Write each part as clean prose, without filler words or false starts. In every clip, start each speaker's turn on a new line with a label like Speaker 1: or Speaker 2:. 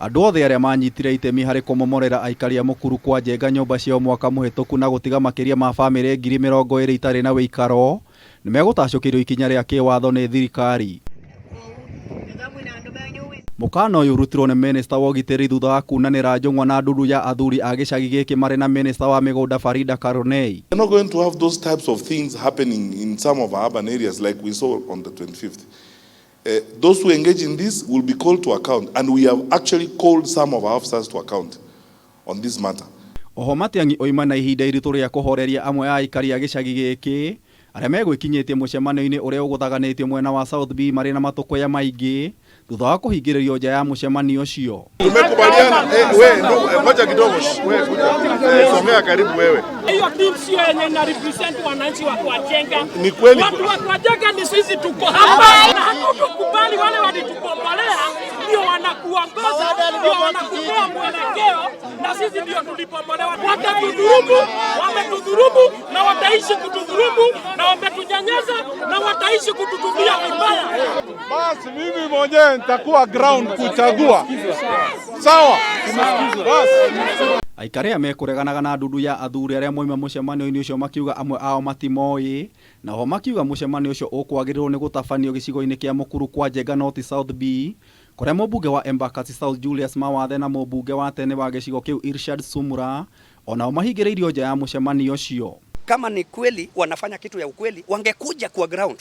Speaker 1: Andũ othe arĩa manyitire itemi harĩ kũmomorera aikari a Mũkuru kwa Njenga nyũmba ciao mwaka mũhĩtũku na gũtiga makĩria ma bamĩrĩ 20,000 itarĩ na wĩikaro nĩ megũtacũkĩrio ikinya rĩa kĩwatho nĩ thirikari. Mũkana ũyũ ũrutirwo nĩ minista wa ũgitĩri thutha wa kunanĩra njũng'wa na ndundu ya athuri a gĩcagi gĩkĩ marĩ na minista wa mĩgũnda Farida Karoney.
Speaker 2: We're not going to have those types of things happening in some of our urban areas like we saw on the 25th. Those who engage in this will be called to account, and we have actually called some of our officers to account on this matter.
Speaker 1: Oho Matiang'i oima na ihinda iritũ rĩa kũhoreria amwe a aikari a gĩcagi gĩkĩ arĩa megwĩkinyĩtie mũcemanio-inĩ ũrĩa ũgũthaganĩtio mwena wa South B marĩ na matũkũya maingĩ thutha wa kũhingĩrĩrio nja ya mũcemanio ũcio.
Speaker 2: Tumekubaliana we ndugu, ngoja kidogo, we kuja, songea karibu wewe.
Speaker 3: Hiyo team sio yenye ina represent wananchi wa Kwa Njenga.
Speaker 2: Ni kweli.
Speaker 3: Watu wa Kwa Njenga ni sisi tuko hapa na hatutukubali wale walitubomolea ndio wanakuongoza, ndio wanakupea mwelekeo, na sisi ndio tulibomolewa. Watatudhulumu, wametudhulumu na wataishi kutudhulumu na wametunyanyasa na wataishi kututumia vibaya.
Speaker 4: Basi mimi mwenyewe nitakuwa ground kuchagua. Sawa? Basi.
Speaker 1: Aikari arĩa mekũreganaga na ndundu ya athuri arĩa moima mũcemanio-inĩ ũcio makiuga amwe ao matimoĩ, na oho makiuga mũcemanio ũcio ũkwagĩrĩirwo nĩ gũtabanio gĩcigo-inĩ kĩa Mũkuru kwa Njenga North South B kũrĩa mũmbunge wa Embakasi South Julius Mawathe na mũmbunge wa tene wa gĩcigo kĩu Irshad Sumra onao mahingĩrĩirio nja ya mũcemanio ũcio.
Speaker 5: Kama ni kweli wanafanya kitu ya ukweli, wangekuja kwa ground,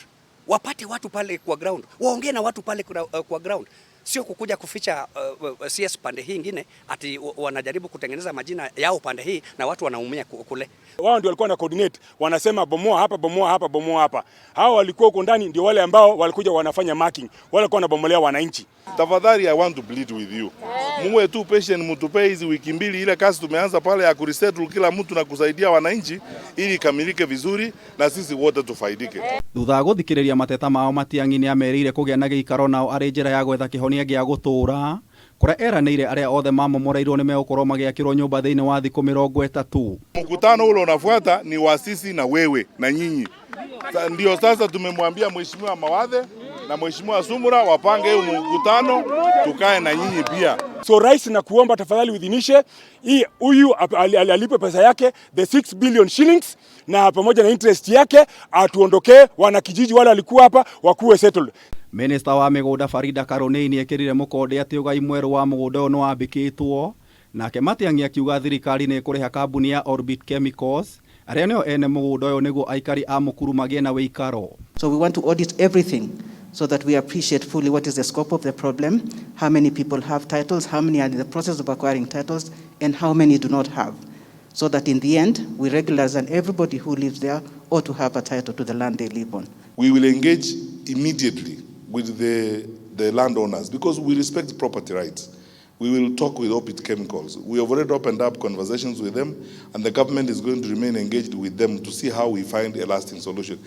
Speaker 5: wapate watu pale kwa ground, waongee na watu pale kwa ground, sio kukuja kuficha CS pande hii ingine, ati wanajaribu kutengeneza majina yao pande hii na watu wanaumia kule.
Speaker 6: Wao ndio walikuwa na coordinate, wanasema bomoa hapa, bomoa hapa, bomoa hapa. Hao walikuwa huko ndani ndio wale ambao walikuja wanafanya marking, wale walikuwa wanabomolea wananchi.
Speaker 2: Tafadhali, I want to plead with you. Muwe tu patient, mtupe hizi wiki mbili, ile kazi tumeanza pale ya kuresettle kila mtu na kusaidia wananchi ili ikamilike vizuri na sisi wote tufaidike.
Speaker 1: Thutha wa gũthikĩrĩria mateta mao, Matiang'i nĩ amerĩire kũgĩa na gĩikaro nao arĩ njĩra ya gwetha kĩhonia gĩa gũtũũra kũrĩa eranĩire arĩa othe mamomoreirwo nĩ megũkorwo magĩakĩrwo nyũmba thĩinĩ wa thikũ 30.
Speaker 2: Mkutano ule unafuata ni wa sisi na wewe na nyinyi. Ndio sasa tumemwambia Mheshimiwa Mawathe na Mheshimiwa Sumra wapange huu mkutano, tukae na nyinyi pia.
Speaker 6: So rais, nakuomba tafadhali uidhinishe hii, huyu alipwe pesa yake the 6 billion shillings na pamoja na interest yake, atuondokee wanakijiji wale walikuwa hapa wakuwe settled.
Speaker 1: Minista wa mĩgũnda Farida Karoney nĩ ekĩrire mũkonde atĩ ũgai mwerũ wa mũgũnda ũyũ nĩ wambĩkĩtwo, nake Matiang'i akiuga thirikari nĩ ĩkũrĩha kambuni ya Orbit Chemicals arĩa nĩo ene mũgũnda ũyũ nĩguo aikari a Mũkuru magĩe na wĩikaro.
Speaker 7: So we want to audit everything so that we appreciate fully what is the scope of the problem, how many people have titles, how many are in the process of acquiring titles, and how many do not have. So that in the end, we regularize and everybody who lives there ought to have a title to the land they live on.
Speaker 2: We will engage immediately with the landowners because we respect property rights. We will talk with Orbit Chemicals. We have already opened up conversations with them, and the government is going to remain engaged with them to see how we find a lasting solution.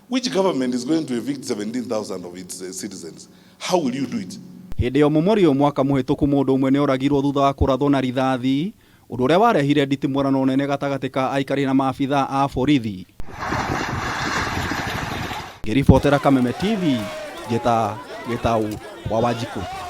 Speaker 2: Which government is going to evict 17,000 of its citizens? How will you do it?
Speaker 1: Hĩndĩ ya ũmomori ũyũ mwaka mũhĩtũku, mũndũ ũmwe nĩ oragirwo thutha wa kũrathwo na rithathi, ũndũ ũrĩa warehire nditimũrano nene gatagatĩ ka aikari na maabithaa a borithi. Ngĩribotera Kameme TV, njĩta Gĩtau wa Wanjikũ.